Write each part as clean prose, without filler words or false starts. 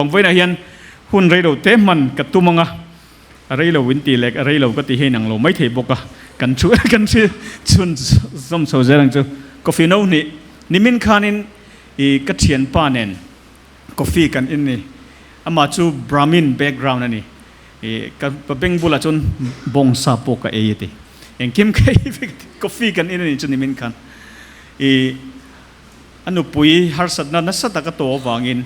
Vawiinah hian hun reilo te hman ka tum ang a, a reilo in tih leh a reilo ka tih hi a inang lo maithei bawk a, kan thu kan hri chhun zawm chho zel ang chu. Coffee no hnih nimin khanin i ka thianpa nen coffee kan in ni, amah chu Brahmin background a ni, i ka beng bulah chuan bawngsa pawh ka ei a ti, engkim ka ei vek a ti, coffee kan in a nih chu nimin khan i. A nupui harsatna nasa tak a tawh avangin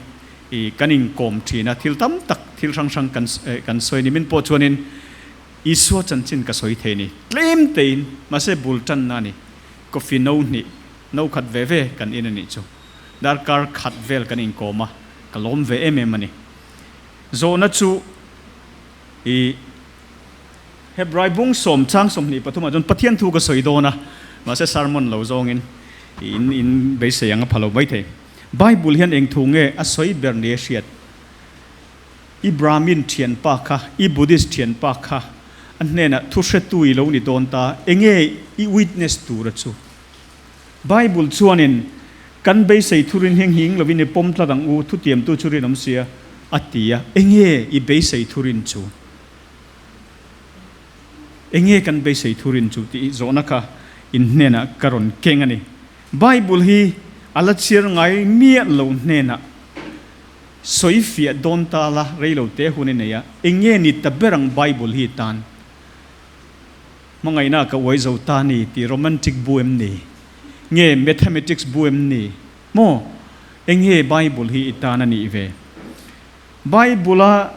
i kan inkawm thin a, thil tam tak, thil hrang hrang kan kan sawi ni. Min pawh chuanin Isua chanchin ka sawi thei ni. Tlem tein, mahse bul tanna a ni. Coffee no hnih, no khat ve ve kan in a nih chu. Darkar khat vel kan inkawm a, ka lawm ve em em a ni. Zawhna chu i Hebrai bung sawm chang 23 ah chuan Pathian thu ka sawi dawn a, mahse sermon lo zawngin in in beisei ang a pha lo maithei. Bible hian eng thu nge a sawi ber ni a hriat? I Brahmin thianpa kha, i Buddhist thianpa kha a hnenah thu hretu i lo ni dawn ta, enge i witness tura chu? Bible chuanin kan beisei thurin hi nghing lovin i pawm tlat ang u, thutiamtu chu rinawm sia a ti a, enge i beisei thurin chu? Enge kan beisei thurin chu tih zawhna kha in hnenah ka rawn keng a ni. Bible hi a la chhiar ngai miah lo hnenah sawi fiah dawn ta la rei lo te hun i nei a, enge ni ta ber ang Bible hi tan? Hmangaihna ka uai zo ta ni tih romantic bu em ni? Nge mathematics bu em ni? Maw? Enge Bible hi i tan a nih ve? Bible-a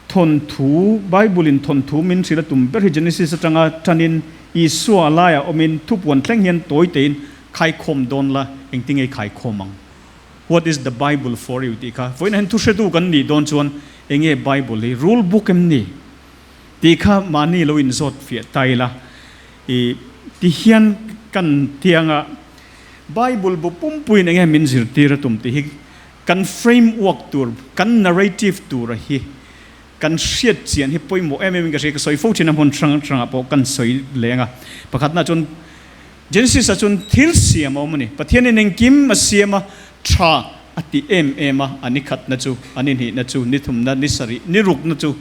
Thawnthu, Bible-in thawnthu min hrilh a tum ber hi Genesis atanga tanin Isua laiah awmin thupuan thleng hian tawi tein khaikhawm dawn la, engtin nge i khaikhawm ang? What is the Bible for you? tih kha vawiinah hian thuhretu kan nih dawn chuan enge Bible hi rule book em ni? tih kha mahni lo inzawt fiah ta ila. I ti hian kan tianga Bible bu pumpuiin enge min zirtir a tum tih hi Kan framework tur, kan narrative tura hi kan hriat chian hi pawimawh em em in ka hria, ka sawi fo thin a hmun hrang hrangah pawh kan sawi leng a. Pakhatna chuan Genesis ah chuan thil siam a awm a ni. Pathianin engkim a siam a, tha a ti em em a, a ni khatna chu, a ni hnihna chu, ni thumna, ni sarih, ni rukna chu,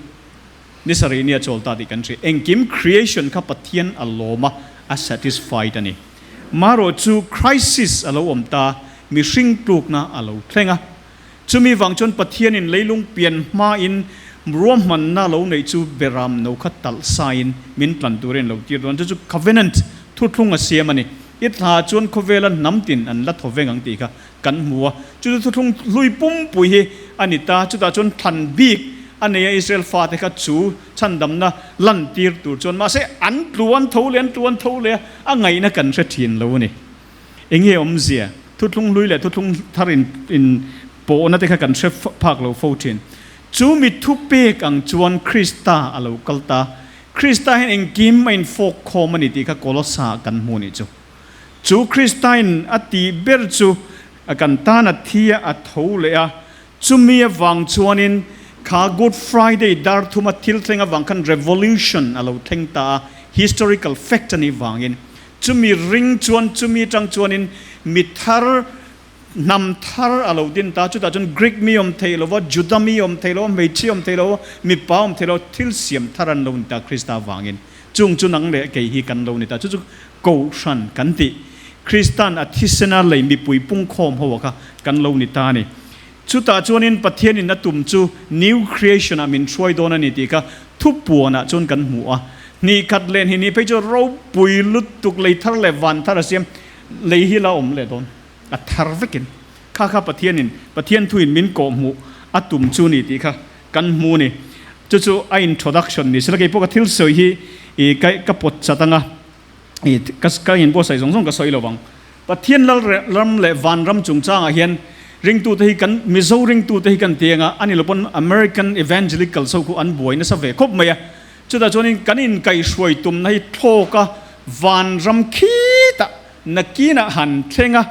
ni sarih nia chawl ta tih kan hria. Engkim creation kha Pathian a lawm a, a satisfied a ni. Marawh chu crisis a lo awm ta, mihring tlukna a lo thleng a. Chumi vang chuan Pathianin leilung pian hmain ruahmanna lo neih chu beram no kha talh sain min tlan turin lo tir dawn. Chu chu covenant, thuthlung a siam a ni. I thla chuan khawvela hnam tin an la thaw veng ang tih kha kan hmu a. Chu chu thuthlung hlui pumpui hi a ni ta. Chutah chuan thlan bik a nei a Israel fate kha chu chhandamna lantir tur chuan mahse an tluan tho leh an tluan tho leh a, a ngaihna kan hre thin lo a ni. Enge awmzia? Thuthlung hlui leh thuthlung thar in in pawhna te kha kan hre phak lo fo thin. Chu mi thupek ang chuan Krista a lo kal ta. Krista hian engkim a infawk khawm a ni tih kha Kolosa kan hmu nih chu. Chu Krista in a tih ber chu a kan tan a thi a, a tho leh a. Chumi avang chuanin kha Good Friday dar thuma thil thleng avang khan revolution a lo thleng ta a, historical fact a nih vangin. Chumi ring chuan chumi atang chuanin mi thar, hnam thar a lo din ta. Chutah chuan Greek mi awm thei lo va, Juda mi awm thei lo va, hmeichhia awm thei lo va, mipa awm thei lo va, thil siam thar an lo ni ta Krista avangin. Chung chu nang leh kei hi kan lo ni ta. Chu chu Kohhran kan tih. Kristan a thisena lei mipui pungkhawm ho kha kan lo ni ta a ni. Chutah chuanin Pathianin a tum chu New Creation ah min hruai dawn a ni tih kha thupuanah chuan kan hmu a. Hnih khat leh hnih hnih phei chu ropui lutuk lei thar leh van thar a siam lei hi la awm leh dawn a thar vekin kha kha Pathianin Pathian thuin min kawhhmuh a tum chu ni tih kha kan hmu a ni. Chu chu a introduction ni sela keipawh ka thil sawi hi i ka pawt chat anga i ka inbuatsaih zawng zawng ka sawi lo vang. Pathian lal ram leh van ram chungchangah hian ringtute hi kan Mizo ringtute hi kan ti anga ani lo pawn American Evangelicals ho khu an buai nasa ve khawp mai a. Chutah chuanin kan inkaihhruai tumna hi thlawka van ram khitah nakinah han thleng a,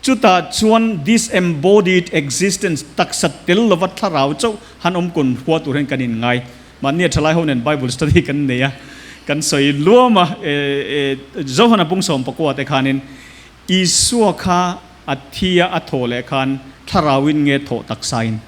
chutah chuan disembodied existence taksa tel lova thlarau chauh han awm kun hua tur hian kan inngai. Mahni a thalai ho nen Bible study kan nei a, kan sawi luam a, Johana pung 14 te khanin Isua kha a thi a, a thaw leh khan thlarauin nge thawh taksain?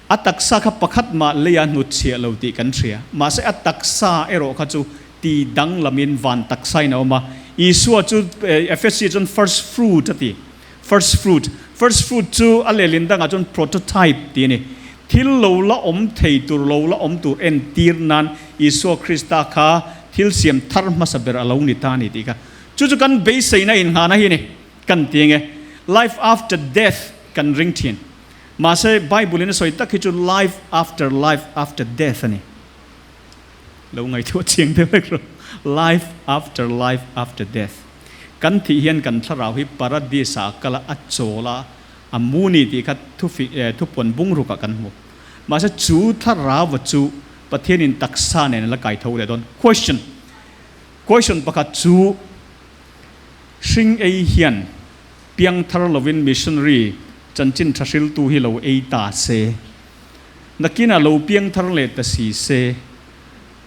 A taksa kha pakhat mah lei a hnutchhiah lo tih kan hria. Mahse a taksa erawh kha chu ti danglamin van taksain a awm a. Isua chu Ephesi chuan first fruit a ti. First fruit. First fruit chu a lehlin dangah chuan prototype tih a ni. Thil lo la awm thei tur, lo la awm tur entir nan Isua Krista kha thil siam thar hmasa ber a lo ni ta a ni tih kha. Chu chu kan beiseina inngahna hi a ni. Kan ti enge? Life after death kan ring thin. Mahse Bible in a sawi tak hi chu life after life after death a ni. Lo ngaihtuah chiang deuh vek rawh. Life after life after death. Kan thih hian kan thlarau hi paradis ah a kal a, a chawl a, a mu ni tih kha thufi eh thupuan bungruk ah kan hmu. Mahse chu thlarau chu Pathian in taksa nen a la kai tho leh dawn. Question. Question pakhat chu hring ei hian piangthar lovin missionary chanchin tha hriltu hi lo ei ta se. Nakinah lo piangthar leh ta si se,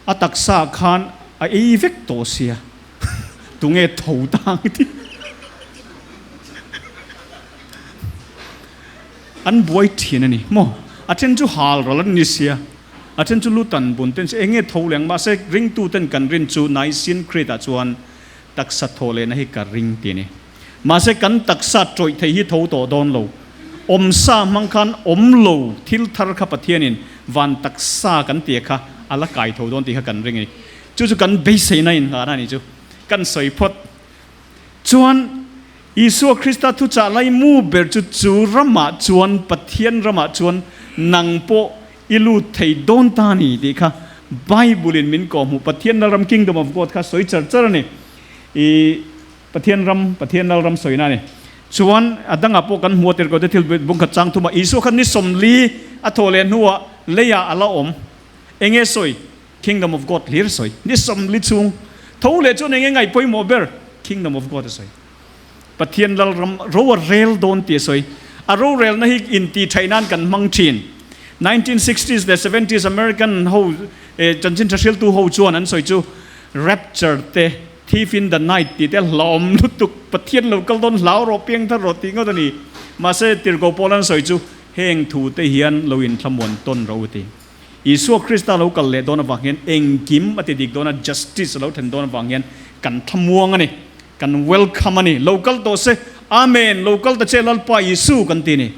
a taksa khan a ei vek tawh sia, tunge tho ta ang tih an buai thin a ni maw? A then chu hal ral an ni sia, a then chu lu tan bun ten si, enge tho leh ang? Mahse ringtu ten kan rin chu Nicene Creed ah chuan taksa thaw lehna hi ka ring ti a ni. Mahse kan taksa tawih thei hi tho tawh dawn lo. Awmsa hmang khan awm lo thil thar kha Pathianin van taksa kan tia kha a la kai tho dawn tih kha kan ring a ni. Chu chu kan beiseina inngahna a ni chu kan sawi phawt. Chuan Isua Krista thuchah laimu ber chu chu ramah chuan Pathian ramah chuan nang pawh i lut thei dawn ta a ni tih kha Bible in min kawhhmuh Pathian Lalram Kingdom of God kha sawi char char a ni. I Pathian ram, Pathian Lalram sawina a ni. Chuan a dangah pawh kan hmu a tirhkoh te thil bungkhat chang thumah Isua kha ni 40 a thawh leh hnuah leiah a la awm. Enge sawi? Kingdom of God hlir sawi. Ni 40 chhung tho leh chuan enge ngaih pawimawh ber? Kingdom of God a sawi. Pathian Lalram ro a rel dawn tih a sawi. A rorelna hi intihṭhaih nan kan hmang ṭhin. 1960s leh 70s American ho chanchin ṭha hriltu ho chuan an sawi chu rapture te, thief in the night tih te hlauhawm lutuk, Pathian lo kal dawn hlau rawh, piang thar rawh tih ngawt a ni. Mahse tirhkoh pawl an sawi chu heng thu te hian lo inthlamuan tawn rawh u ti. Isua Krista lo kal leh dawn avang hian engkim a ti dik dawn a, justice a lo thlen dawn avang hian kan thlamuang a ni. Kan welcome a ni. Lo kal tawh se, Amen, lo kal ta che Lalpa Isu kan ti a ni.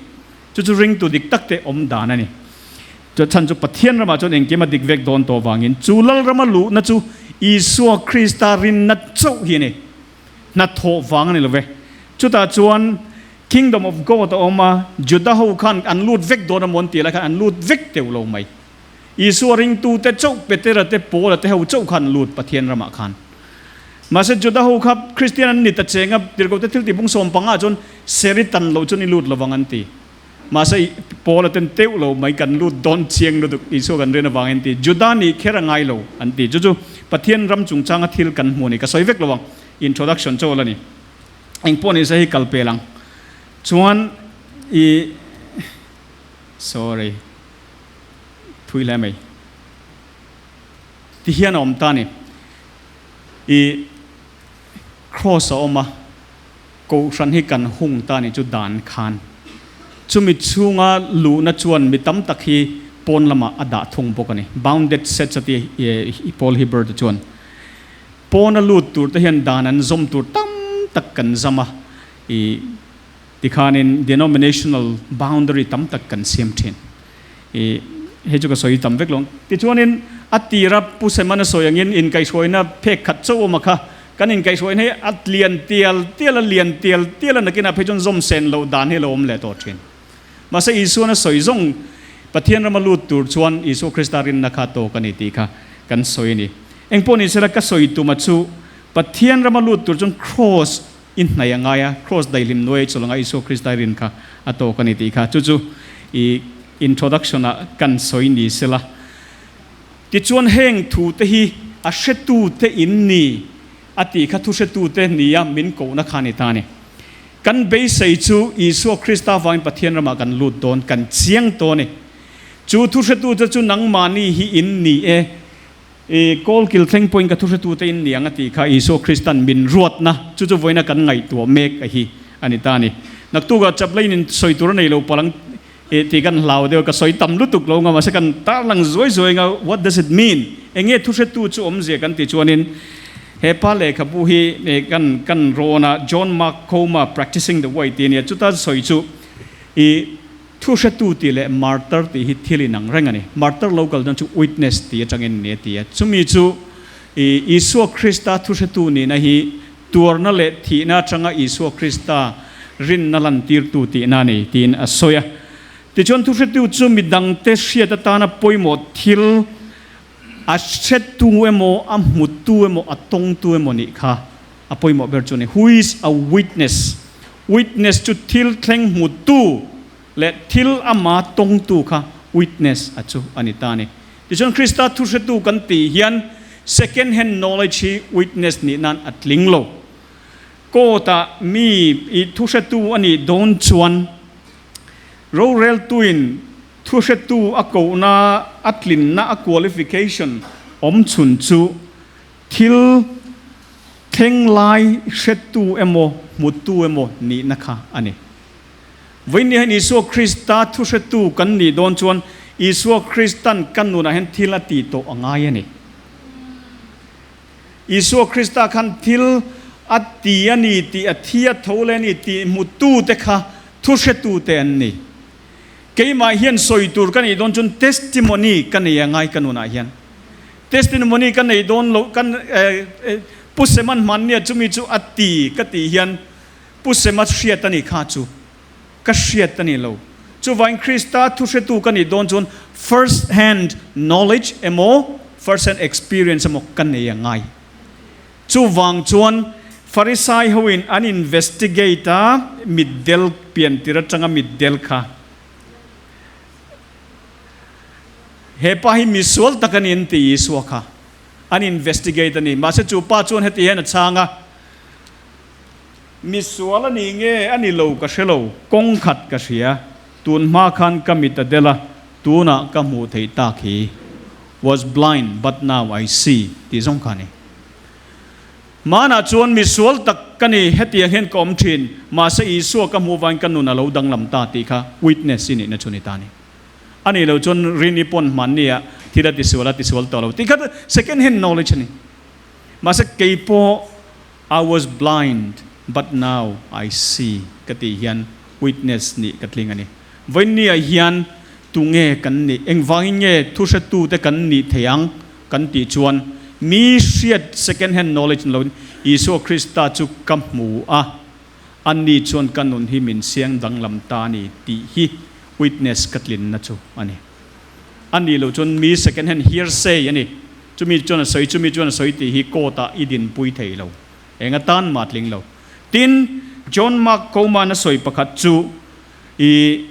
Chu chu ringtu dik tak te awm dan a ni. Chu chhan chu Pathian ramah chuan engkim a dik vek dawn tawh avangin chu Lalrama luhna chu Isua Krista rinna chauh hi a ni. Hnathawh vang a ni lo ve. Chutah chuan Kingdom of God a awm a, Juda ho khan an lut vek dawn a maw an tih lai khan an lut vek teuh lo mai. Isua ringtute chauh Petera te Paula te ho chauh khan lut Pathian ramah khan. Mahse Juda ho kha Kristian an ni ta cheng a, tirhkohte thil tih bung 15 ah chuan seri tan lo chuan i lut lovang an ti. Mahse Paula ten teuh lo mai kan lut dawn chiang lutuk Isua kan rin avangin an ti. Juda nih kher a ngai lo an ti. Chu chu Pathian ram chungchanga thil kan hmu a ni. Ka sawi vek lo ang. Introduction chawl a ni. Engpawh nise hei kal pel ang. Chuan i sorry. Thui hle mai. Ti hian a awm ta a ni. I Kross a awm a, Kohhran hi kan hung ta a ni chu dan khan. Chumi chhunga luhna chuan mi tam tak hi pawn lamah a dah thung bawk a ni. Bounded sets a ti Paul Hibbert chuan. Pawna lut tur te hian dan an zawm tur tam tak kan zam a, i tikhanin denominational boundary tam tak kan siam thin. I hei chu ka sawi tam vek lo ang. Tichuanin a tira Pu Semana sawi angin inkaihhruaina phek khat chauh awm a kha, kan inkaihhruaina hi a lian tial tial a, lian tial tial a, nakinah phei chuan zawm sen loh dan hi a lo awm leh tawh thin. Mahse Isuan a sawi zawng Pathian rama lut tur chuan Isua Krista rinna kha tawk a ni tih kha kan sawi a ni. Engpawh ni sela ka sawi tuma chu Pathian rama lut tur chuan Kraws i hnaih a ngai a, Kraws daihlim nuai chawlh anga Isua Krista i rin kha a tawk a ni tih kha chu chu i introduction ah kan sawi ni sela. Tichuan heng thu te hi a hretu te in ni a tih kha thu hretu te nia min kohna kha a ni ta a ni. Kan beisei chu Isua Krista vangin Pathian ramah kan lut dawn, kan chiang tawh a ni. Chu thuhretute chu nangmahni hi in ni e. I kawlkil thleng pawhin ka thuhretute in ni ang a tih kha Isua Kristan min ruatna chu chu vawiina kan ngaihtuah mek a hi a ni ta a ni. Naktukah chaplain in sawi tur a nei lo palang. I tih kan hlau deuh, ka sawi tam lutuk lo nga, mahse kan tarlang zuai zuai nga, what does it mean? Enge thuhretu chu awmzia kan tih chuanin he pa lehkhabu hi kan kan rawn a, John Mark Comer Practicing the Way tih a nia, chuta sawi chu i thuhretu tih leh martyr tih hi thil inang reng a ni. Martyr lo kal dawn chu witness tih atangin a ni a ti a, chumi chu i Isua Krista thuhretu nihna hi Tuarna leh thihna atanga Isua Krista rinna lantirtu tihna a ni, tiin a sawi a. Tichuan, thuhretu chu mi dangte hriat atana pawimawh thil a hretu emaw, a hmutu emaw, a tawngtu emaw nih kha a pawimawh ber chu a ni. Who is a witness? Witness chu thil thleng hmutu leh thil ama tawngtu kha witness a chu a ni ta a ni. Tichuan Krista thuhretu kan tih hian second hand knowledge hi witness nih nan a tling lo. Court ah mi i thuhretu a nih dawn chuan roreltuin thuhretu a kohna a tlinna a qualification awm chhun chu thil thleng lai hretu emaw hmutu emaw nihna kha a ni. Vawiin hian Isua Krista thuhretu kan nih dawn chuan Isua Kristan kan nunah hian thil a tih tawh a ngai a ni. Isua Krista khan thil a ti a ni tih, a thi a tho leh a ni tih hmutute kha thuhretute an ni. Keimah hian sawi tur ka neih dawn chuan testimony ka nei a ngai ka nunah hian. Testimony ka nei dawn loh kan Pu Seman hmannia chumi chu a ti ka tih hian Pu Sema hriat a nih kha chu ka hriat a ni lo. Chuvain Krista thuhretu ka nih dawn chuan first hand knowledge emaw first hand experience emaw ka nei a ngai. Chuvang chuan Farisai hoin an investigate a mitdel piantir atanga mitdel kha he pa hi misual tak a ni an ti Isua kha an investigate a ni. Mahse chu pa chuan heti hian a chhang a. Misual a ni nge a ni lo ka hre lo, kawng khat ka hria, tun hma khan ka mit a del a, tunah ka hmuh theih tak hi. Was blind but now I see tih zawng kha a ni. Hmanah chuan misual tak ka ni, hetiang hian ka awm thin, mahse Isua ka hmuh vangin ka nun a lo danglam ta tih kha witness i nihna chu ni ta a ni. A nih loh chuan rin i pawn hmanni ah thil a tisual a tisual tawh lo tih kha second hand knowledge a ni. Mahse keipawh I was blind but now I see ka tih hian witness nih ka tling a ni. Vawiinniah hian tunge kan nih, engvangin nge thuhretute kan nih thei ang kan tih chuan mi hriat second hand knowledge ni loin Isua Krista chu ka hmu a, ani chuan ka nun hi min siang danglam ta a ni tih hi witness ka tlinna chu a ni. A nih loh chuan mi second hand hearsay a ni. Chumi chuan a sawi, chumi chuan a sawi tih hi court ah i dinpui thei lo. Eng atan mah tling lo. Tin, John Mark Coleman a sawi pakhat chu i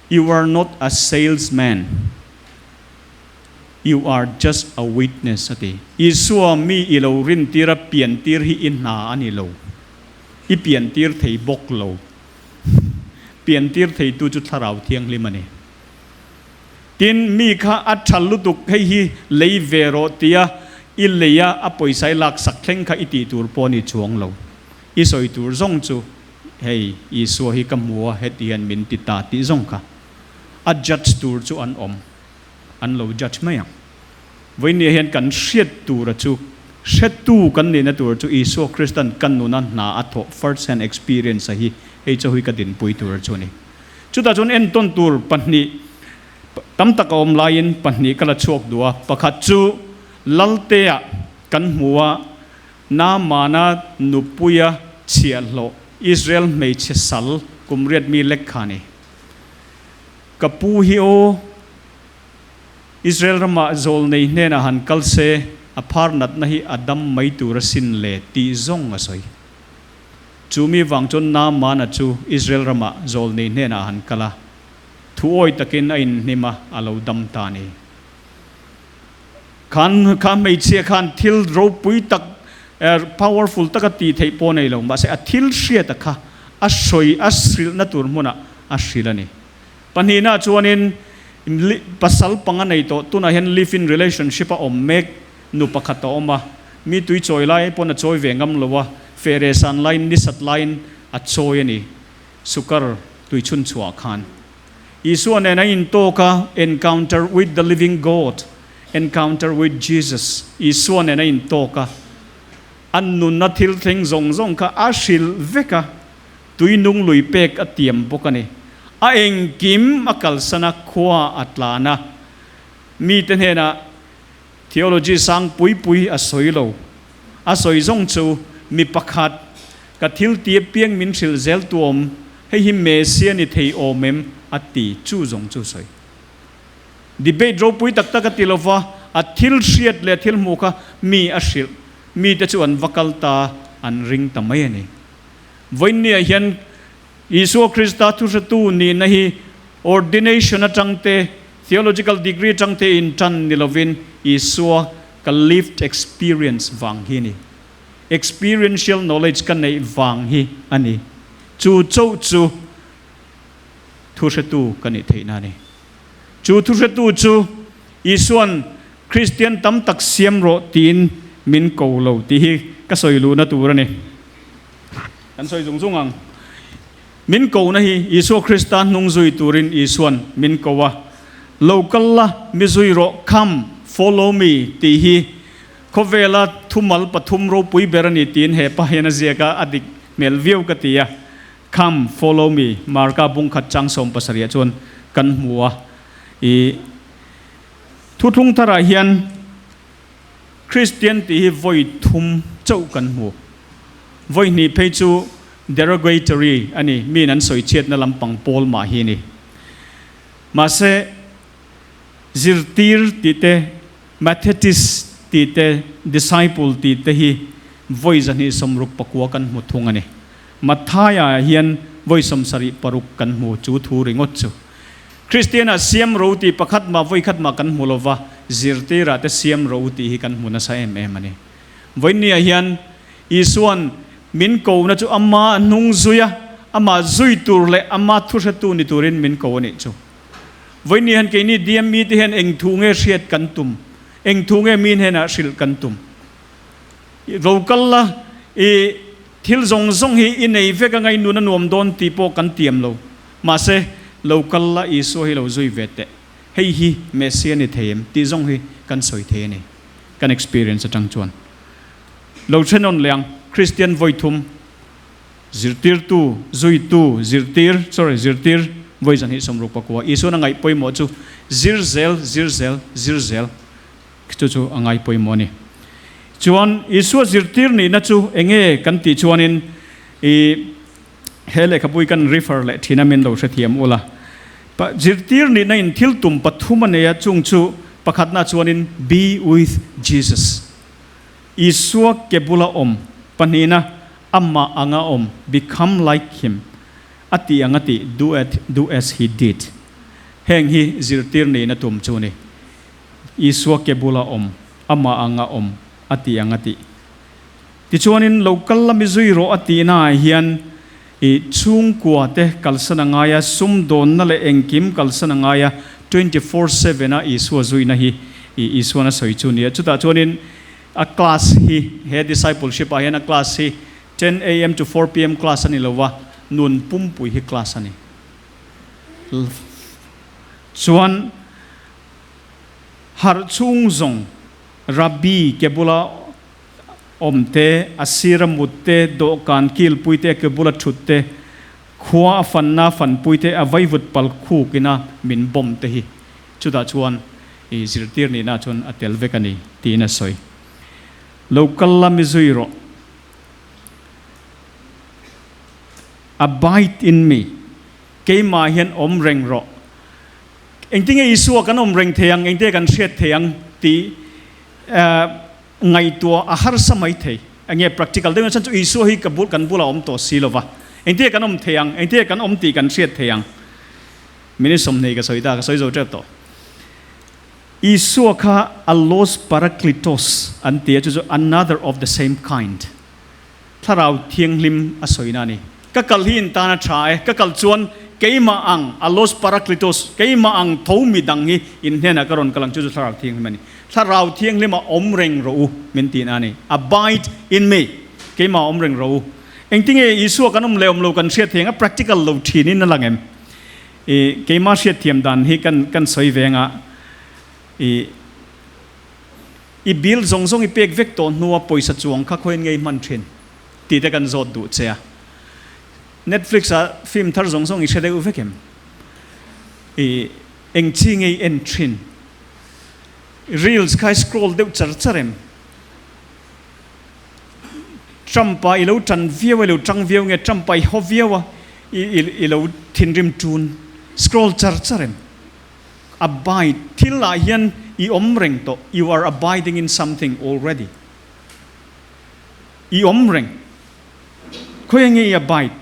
You are not a salesman, you are just a witness a ti. Isua mi i lo rintir a piantir hi i hna a ni lo. I piantir thei bawk lo. Piantir theitu chu Thlarau Thianghlim a ni. Tin, mi kha a tha lutuk, hei hi lei ve rawh tia i lei a, a pawisa i lak sak thleng kha i tih tur pawh a ni chuang lo. I sawi tur zawng chu, hei Isua hi ka hmu a, heti hian min ti ta tih zawng kha. A judge tur chu an awm, an lo judge mai ang. Vawinia hian kan hriat tura chu, hretu kan nihna tur chu Isua Kristan kan nuna hna a thawh first hand experience a hi, hei chu hui ka dinpui tur chu a ni. Chutah chuan entawn tur pahnih tam tak a awm laiin pahnih ka la chhuak duh a, pakhat chu Laltea kan hmu a, Naamana nupuia chhiahhlawh Israel hmeichhe sal kum riat mi lek kha a ni. Ka pu hi aw, Israel ramah zawlnei hnenah han kal se, a phar natna hi a dam mai tur asin le tih zawng a sawi. Chu mi vang chuan Naamana chu Israel ramah zawlnei hnenah han kal a, thuawi takin a inhnim a, a lo dam ta a ni. Khan kha hmeichhia khan thil ropui tak, powerful taka tih theih pawh nei lo, mahse a thil hriata kha a sawi, a hrilhna tur hmunah a hrilh a ni. Pahnihna chuanin pasal panga nei tawh, tunah hian live-in relationship a awm mek Nu pakhat a awm a, mi tui chawi lai pawn a chawi ve ngam lo a, fehre san laiin ni sat laiin a chawi a ni, sukar tui chhun chhuah khan. Isua nen a intawk a, encounter with the living God, encounter with Jesus, Isua nen a intawk a, a nunna thil thleng zawng zawng kha a hrilh vek a, tui nung lui pek a tiam bawk a ni. A engkim a kalsan a, khua a tlan a, mite hnenah Theology sang pui pui a sawi lo. A sawi zawng chu mi pakhat, ka thil ti apiang min hrilh zel tu awm, hei hi Messia ni thei awm em? a ti chu zawng chu sawi. Debate ropui tak tak a ti lo va, a thil hriat leh thil hmuh kha mi a hrilh, mite chu an va kal ta, an ring ta mai a ni. Vawiinniah hian Isua Krista thuhretu nihna hi ordination atang te, theological degree atang te in tan ni lovin Isua ka lived experience vang hi a ni. Experiential knowledge ka neih vang hi a ni. Chu chauh chu thuhretu ka nih theihna a ni. Chu thuhretu chu Isua'n Kristian tam tak siam rawh tiin min ko lo tih hi ka sawi luhna tur a ni. Kan sawi zung zung ang. Min kohna hi Isua Krista hnung zui turin Isua'n min ko a. Lo kal la, mi zui rawh, come, follow me, tih hi khawvela thumal pathum ropui ber a ni tiin he pa hian a ziak a, a dik hmel viau ka ti a. Come, follow me, Marka bung khat chang 70 ah chuan kan hmu a. I thuthlung tharah hian Kristian tih hi vawi thum chauh kan hmu. Vawi hnih phei chu derogatory a ni, miin an sawi chhiatna lampang pawl mah hi a ni. Mahse, zirtir tih te, mathetis tih te, disciple tih te hi vawi 269 kan hmu thung a ni. Matthai-ah hian vawi 76 kan hmu chu thu ringawt chu. Kristianah siam ro tih pakhat mah vawi khat mah kan hmu lo va, zirtirah te siam ro tih hi kan hmu nasa em em a ni. Vawiinniah hian Isua'n min kohna chu ama hnung zui a, amah zui tur leh ama thuhretu ni turin min ko a nih chu. Vawiinni hian keini DME te hian eng thu nge hriat kan tum? Eng thu nge mi hnenah hrilh kan tum? Ro kal la, i thil zawng zawng hi i nei vek anga i nun a nuam dawn tih pawh kan tiam lo. Mahse, lo kal la Isua hi lo zui ve teh. Hei hi Messia ni thei em tih zawng hi kan sawi thei a ni. Kan experience atang chuan. Lo thenawn leh ang, Kristian vawi thum, zirtirtu, zuitu, zirtir, sorry, zirtir vawi 269. Isuan a ngaih pawimawh chu zir zel, zir zel, zir zel chu chu a ngai pawimawh a ni. Chuan Isua zirtir nihna chu enge kan tih chuanin i He lehkhabu hi kan refer leh thin a min lo hrethiam ula. Pa zirtir nihna in thil tum pathum a nei a, chung chu pakhatna chuanin be with Jesus, Isua ke bula awm, pahnihna amah anga awm, become like him, a tih anga tih, do at do as he did. Heng hi zirtir nihna tum chu a ni. Isua ke bula awm, amah anga awm, a tih anga tih. Tichuanin lo kal la mi zui rawh a tihnaah hian i chhungkua te kalsan a ngai a, sumdawnna leh engkim kalsan a ngai a, 24 seven a Isua zuina hi i Isuan a sawi chu nia. Chutah chuanin a class hi he discipleship ah hian a class hi 10 am to 4 pm class a ni lo va, nun pumpui hi class a ni. Chuan harh chhung zawng Rabbi ke bula awm te, a sira mut te, dawhkan kilpui te, a ke bula thut te, khua a fanna fanpui te, a vaivut pal khuk ina min bawm te hi chutah chuan i zirtir nihna chuan a tel vek a ni tiin a sawi. Lo kal la mi zui rawh. Abide in me, keimah hian awm reng rawh. Engtinge Isua kan awm reng thei ang, engtinge kan hriat thei ang tih ngaihtuah a harsa mai thei. Enge practical deuh chuan chu Isua hi ka bul kan bulah awm tawh si lova, engtinge kan awm thei ang, engtinge kan awm tih kan hriat thei ang. Minute 20 ka sawi ta, ka sawi zo tep tawh. Isua kha allos parakletos an ti a, chu chu another of the same kind. Thlarau Thianghlim a sawina a ni. Ka kal hi in tan a tha e, ka kal chuan keimah ang, allos parakletos, keimah ang tho mi dang hi in hnenah ka rawn kal ang, chu chu Thlarau Thianghlim a ni. Thlarau Thianghlim a awm reng rawh u min tihna a ni. Abide in me, keimah awm reng rawh u. Engtinge Isua kan awm leh awm lo kan hriat thei ang a, practical lo thinin a lang em? I keimah hriatthiam dan hi kan kan sawi ve anga i i bill zawng zawng i pek vek tawh hnua pawisa chuang kha khawiin ngei hman thin tih te kan zawt duh che a. Netflix ah film thar zawng zawng i hre deuh vek em? I eng chi ngei en thin? Reels kha i scroll deuh char char em? Trump a i lo tan viau a, i lo tang viau nge Trump a i haw viau a, i lo thinrim tun scroll char char em? Abide, thil ah hian i awm reng tawh, you are abiding in something already. I awm reng. Khawi nge i abide?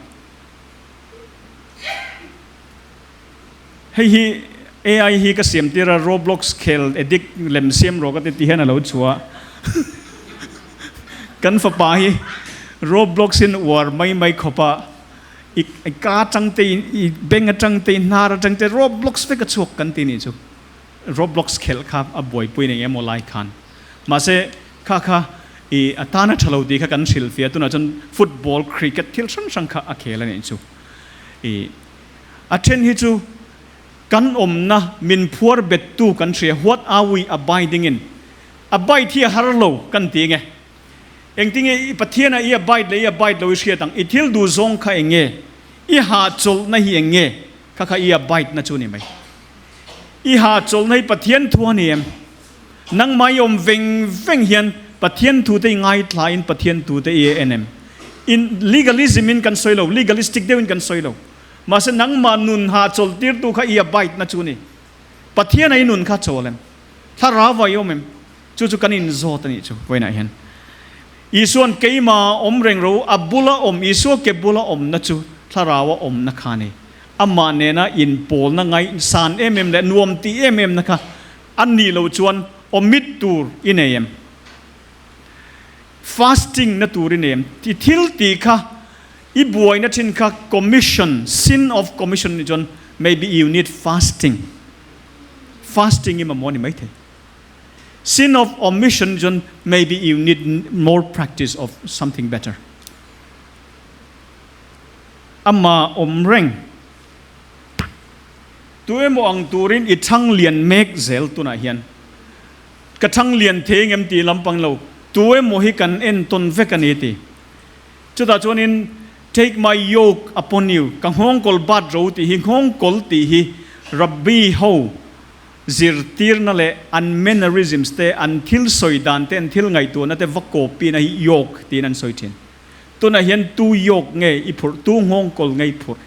Hei hi AI hi ka siam tir a, Roblox khel addict lem siam rawh ka ti ti hian a lo chhuah. Kan fapa hi Roblox in uar mai mai khawp a, i ka atang te, i beng atang te, i hnar atang te Roblox vek a chhuak kan ti nih chu. Roblox khelh kha a buaipui eng emaw lai khan. Mahse kha kha i a tan a tha lo tih kha kan hrilhfiah tunah chuan football, cricket thil hrang hrang kha a khel a nih chu. I A then hi chu kan awmna min phuar bettu kan hria, what are we abiding in? Abide hi a har lo kan ti enge? Engtinge i Pathiana i abide leh i abide lo i hriat ang? I thil duh zawng kha enge? I hahchawlhna hi enge? Kha kha i abide na chu ni mai. I hahchawlhna hi Pathian thu a ni em? Nangmah i awm veng veng hian Pathian thute i ngaithlain Pathian thute i en em? In legalism in kan sawi lo, legalistic deuhin kan sawi lo. Mahse nangmah nun hahchawl tirtu kha i abide na chu ni. Pathian a i nun kha chawl em? Thlarau a i awm em? Chu chu kan inzawt a nih chu vawiinah hian. Isua'n keimah awm reng ro, a bula awm, Isua ke bula awmna chu thlarau a awmna kha a ni. Amah nena inpawlna ngaihsan em em leh nuam tih em em na kha A nih loh chuan omit tur i nei em? Fasting na tur i nei em? I thil tih kha i buaina thin kha commission, sin of commission nih chuan maybe you need fasting. Fasting i mamawh a ni maithei. Sin of omission nih chuan maybe you need more practice of something better. Ama awm reng. Tu emaw ang turin i thang lian mek zel tunah hian ka thang lian thei engem tih lampang lo tu emaw hi kan entawn vek a ni ti. Chutah chuanin Take my yoke upon you, ka nghawngkawl bat ro tih hi nghawngkawl tih hi Rabbi ho zirtirna leh an mannerisms te, an thil sawi dan te, an thil ngaihtuahna te va kawpina hi yoke tiin an sawi thin. Tunah hian tu yoke nge i phurh, tu nghawngkawl nge i phurh?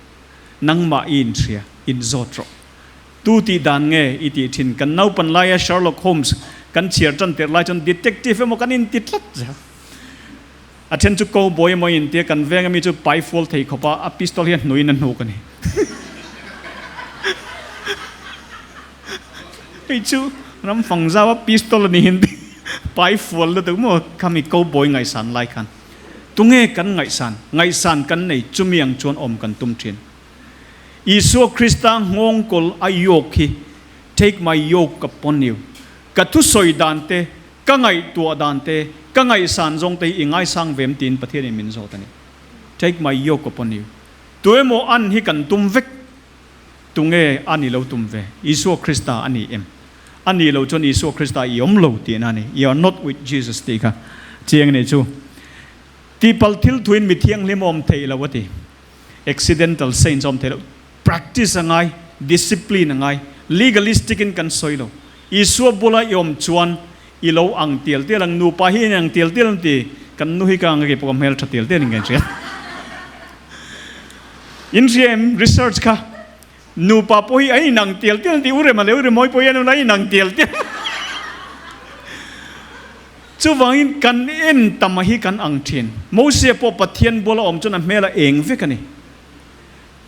Nangmah i inhria, inzawt rawh. Tu tih dan nge i tih thin? Kan naupan laia Sherlock Holmes kan chhiar tan tirh lai chuan detective emaw kan inti tlat zel. A then chu cowboy emaw i intia, kan veng ami chu pai fual thei khawp a, a pistol hi a hnuiin a hnuk a ni. Hei chu ram fang zau a pistol a ni hin ti pai fual lutuk maw khami cowboy ngaihsan lai khan. Tunge kan ngaihsan? Ngaihsan kan nei chumi ang chuan awm kan tum thin. Isua Krista nghawngkawl a yoke hi, Take my yoke upon you, ka thusawi dan te, ka ngaihtuah dan te, ka ngaihsan zawng te hi i ngaisang vem tiin Pathianin min zawt a ni. Take my yoke upon you. Tuemaw an hi kan tum vek. Tunge a ni lo tum ve? Isua Krista a ni em? A nih loh chuan Isua Krista i awm lo tihna a ni. You are not with Jesus tih kha chiang a ni chu. Tihpalh thil thuin mi thianghlim a awm theih loh a ti. Accidental saints a awm theih loh. Practice a ngai, discipline a ngai. Legalistic in kan sawi lo. Isua bula i awm chuan i lo ang tial tial ang, nupa hi in ang tial tial ang ti. Kan nu hi ka ang a kei pawh ka hmel tha tial tial in ka inhria. In hria em? Research kha. Nupa pawh hi a inang tial tial tih u rem a leh u rimawi pawh hian a inang tial tial. Chuvangin kan en tam a hi kan ang thin. Mosia pawh Pathian buala awm chuan a hmel a eng vek a ni.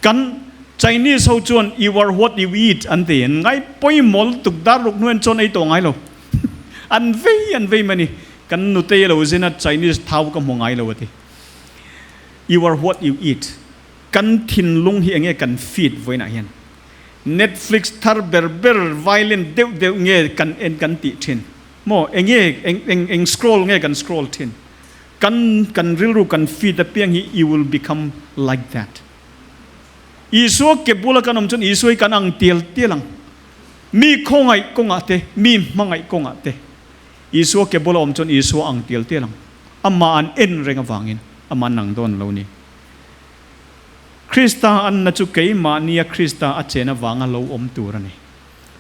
Kan Chinese ho chuan you are what you eat an ti. An ngai pawimawh lutuk dar ruk hnuaiin chuan ei tawh ngai lo. An vei an vei mai a ni. Kan nutei a lo zin a Chinese thau ka hmu ngai lo a ti. You are what you eat. Kan thinlung hi enge kan feed vawiinah hian Netflix thar ber ber violent deuh deuh nge kan en kan tih thin maw enge eng eng eng scroll nge kan scroll thin kan kan rilru kan feed apiang hi you will become like that. Isua ke bula kan awm chuan Isua hi kan ang tial tial ang. Mi khawngaih kawngah te, mi hmangaih kawngah te Isua ke bula awm chuan Isua ang tial tial ang. Amah an en reng avangin amah an ang dawn lo ni. Krista anna chu keimahnia Krista a chen avanga lo awm tur a ni.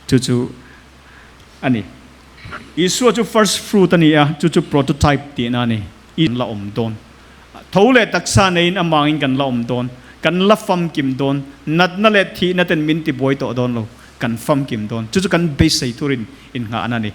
Chu chu a ni. Isua chu first fruit a ni a, chu chu prototype tihna a ni. I la awm dawn. Tho leh taksa neiin amangin kan la awm dawn. Kan la famkim dawn. Natna leh thihna ten min tibuai tawh dawn lo. Kan famkim dawn. Chu chu kan beisei turin innghahna a ni.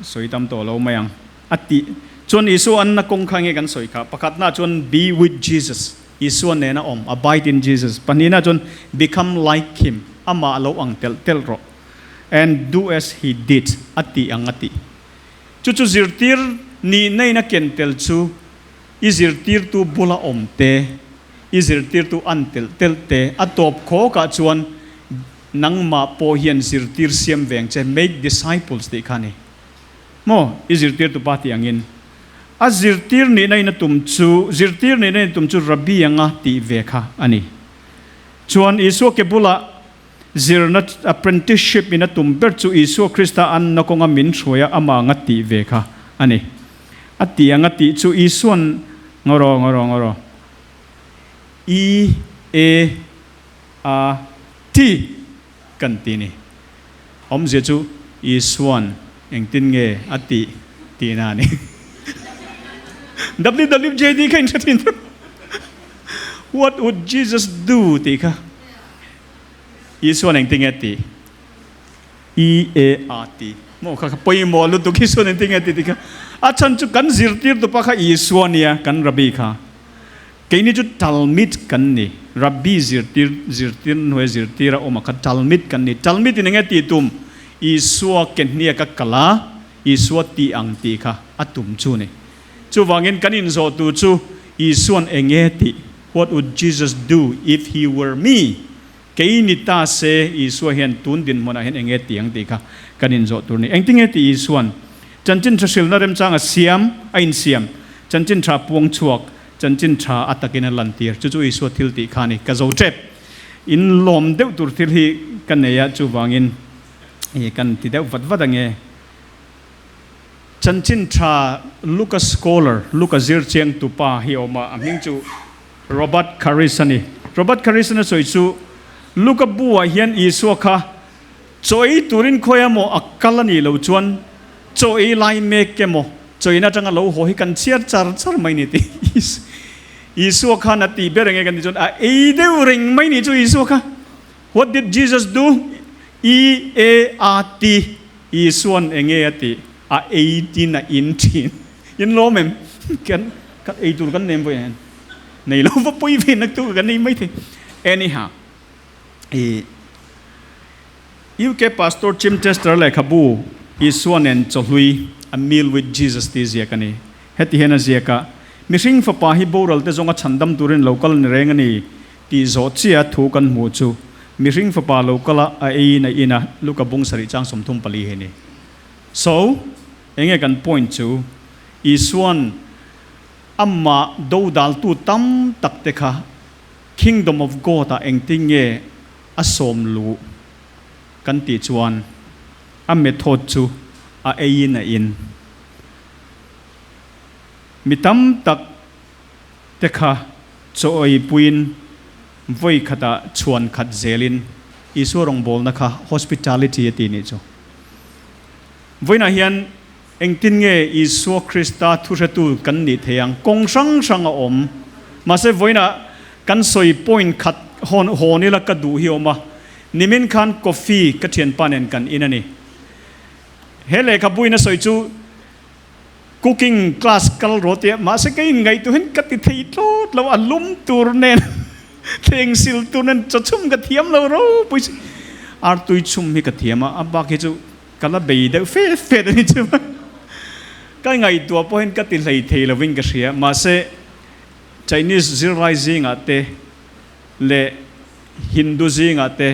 Sawi tam tawh lo mai ang. A tih chuan Isua anna kawng kha nge kan sawi kha? Pakhatna chuan be with Jesus, Isua nena awm, abide in Jesus. Pahnihna chuan become like him, amah lo ang telh telh rawh, and do as he did, a tih ang a tih. Chu chu zirtir nihna in a ken tel chu i zirtirtu bula awm te, i zirtirtu an telh telh te, a tawp khawkah chuan Nangmah pawh hian zirtir siam veng che, make disciples tih kha a ni. Maw? I zirtirtu pa tih angin. A zirtir nihna in a tum chu, zirtir nihna in a tum chu Rabbi anga tih ve kha a ni. Chuan Isua ke bulah zirna, apprenticeship, in a tum ber chu Isua Krista anna kawnga min hruaia amah anga tih ve kha a ni. A tih anga tih chu Isua'n, Ngawraw, ngawraw, ngawraw. E A A ti kan ti ni. Awmzia chu Isua'n engtin nge a tih tihna a ni. WWJD kha in hre thin tho. What would Jesus do tih kha Isua'n engtin nge a tih? E A R T. Maw kha kha pawimawh lutuk Isua'n engtin nge a tih tih kha. A chhan chu kan zirtirtupa kha Isua nia kan Rabbi kha. Keini chu Talmid kan ni. Rabbi zirtir, zirtir hnuaia zirtir a awm a kha Talmid kan ni. Talmid in enge tih tum? Isua ke hniak a kal a, Isua tih ang tih kha a tum chu ni. Chuvangin kan inzawhtu chu Isua'n enge tih? What would Jesus do if he were me? Kei ni ta se Isua hian tun dinhmunah hian enge tih ang tih kha kan inzawh tur a ni. Engtinge tih Isua'n chanchin tha hrilhna remchang a siam, a insiam, chanchin tha puang chhuak, chanchin tha a takin a lantir. Chu chu Isua thil tih kha a ni. Ka zo tep. In lawm deuh tur thil hi ka nei a, chuvangin kan ti deuh vat vat ange. Chanchin tha Luka scholar, Luka zir chiang tupa hi a awm a, a hming chu Robert Karris a ni. Robert Karris-in a sawi chu, Luka bu-ah hian Isua kha chaw ei turin khawi emaw a kal a nih loh chuan chaw ei lai mek emaw chawina atanga lo haw hi kan chhiar char char mai ni tih Isua khan a tih ber enge kan tih chuan a ei deuh reng mai ni chu Isua kha. What did Jesus do? E A R T Isua'n enge a tih? A ei tin a in thin. In lawm em? Kan kan ei tur kan nem vawi hian nei lo va pawi ve nak tu kan nei mai thei. Anyhow, i UK Pastor Jim Chester lehkhabu Isua nen chawhlui, A Meal with Jesus tih ziak a ni. Heti hian a ziak a, Mihring fapa hi boral te zawnga chhandam turin lo kal ni reng a ni tih zawh chiah thu kan hmuh chu mihring fapa lo kal a, a eiin a in a, Luka bung sarih chang 34 hi a ni. So, Enge kan point chu? Isua'n amah dodaltu tam tak te kha Kingdom of God ah engtin nge a sawm luh kan tih chuan a method chu a eiin a in. Mi tam tak te kha chaw eipuiin vawi khatah chhuan khat zelin Isua rawngbawlna kha hospitality a ti nih chu. Vawiinah hian engtin nge Isua Krista thuhretu kan nih thei ang? Kawng hrang hrang a awm. Mahse vawiinah kan sawi point khat hawn hawn ila ka duh hi a awm a. Nimin khan coffee ka thianpa nen kan in a ni. He lehkhabuin a sawi chu cooking class kal rawh tia mahse ka inngaihtuahin ka ti thei tlawt lo a lum tur nen thleng sil tur nen chawchhum ka thiam lo ropui si. Artui chhum hi ka thiam a, a bak hi chu Ka la bei deuh fet fet a ni chu. Ka ngaihtuah pawhin ka ti hlei thei lovin ka hria. Mahse, Chinese zirlai zingah te leh Hindu zingah te,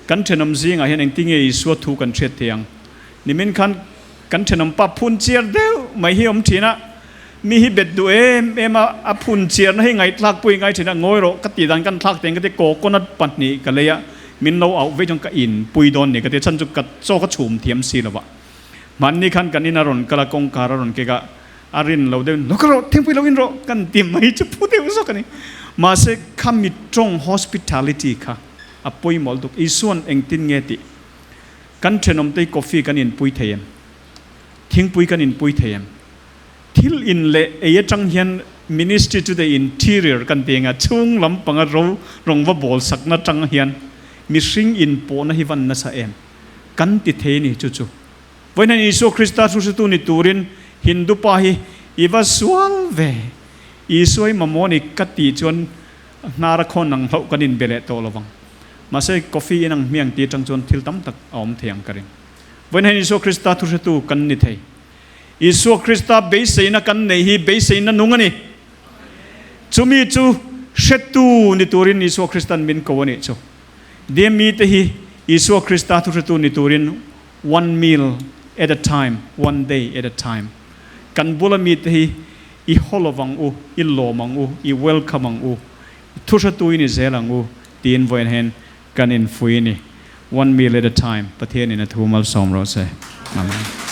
kan thenawm zingah hian engtin nge Isua thu kan hriat thei ang? Nimin khan kan thenawm pa phun chiar deuh mai hi awm thin a, mi hi bet duh em em a, a phun chiarna hi ngaihthlak pawh i ngai thin a, ngawi rawh ka tih dan kan thlak teng ka ti coconut pahnih ka lei a, min lo auh vei chuan ka in pui dawn ni ka ti a, chhan chu ka chaw ka chhum thiam si lo va. Hmanni khan kan in a rawn kal a, kawngkhar a rawn kek a, a rin lo deuhin lo kal rawh, thingpui lo in rawh kan ti mai chu phu deuh zawk a ni. Mahse khami tawng hospitality kha a pawimawh lutuk. Isua'n engtin nge tih? Kan thenawmte hi coffee kan inpui thei em? Thingpui kan inpui thei em? Thil in leh ei atang hian ministry to the interior kan ti eng a, chhung lampanga ro rawng va bawl sakna atang hian mihring inpawhna hi van nasa em? Kan ti thei a ni chu chu. Vawiin Isua Krista hruhrutu ni turin Hindu pa hi i va sual ve. Isua hi mamawh a ni ka tih chuan hnar a khawn ang hlauh kan inbe leh tawh lovang. Mahse coffee in ang hmiang tih atang chuan thil tam tak a awm thei ang ka ring. Vawiin Isua Krista thuhretu kan ni thei. Isua Krista beiseina kan neih hi beiseina nung a ni. Chumi chu hretu ni turin Isua Kristan min ko a nih chu. Demi te hi Isua Krista thuhretu ni turin one meal at a time, one day at a time kan bula mite hi i haw lovang u, i lawm ang u, i welcome ang u, thuhretu i ni zel ang u tiin vawiin hian kan infui a ni. One meal at a time Pathianin a thu malsawm rawh se. Amen.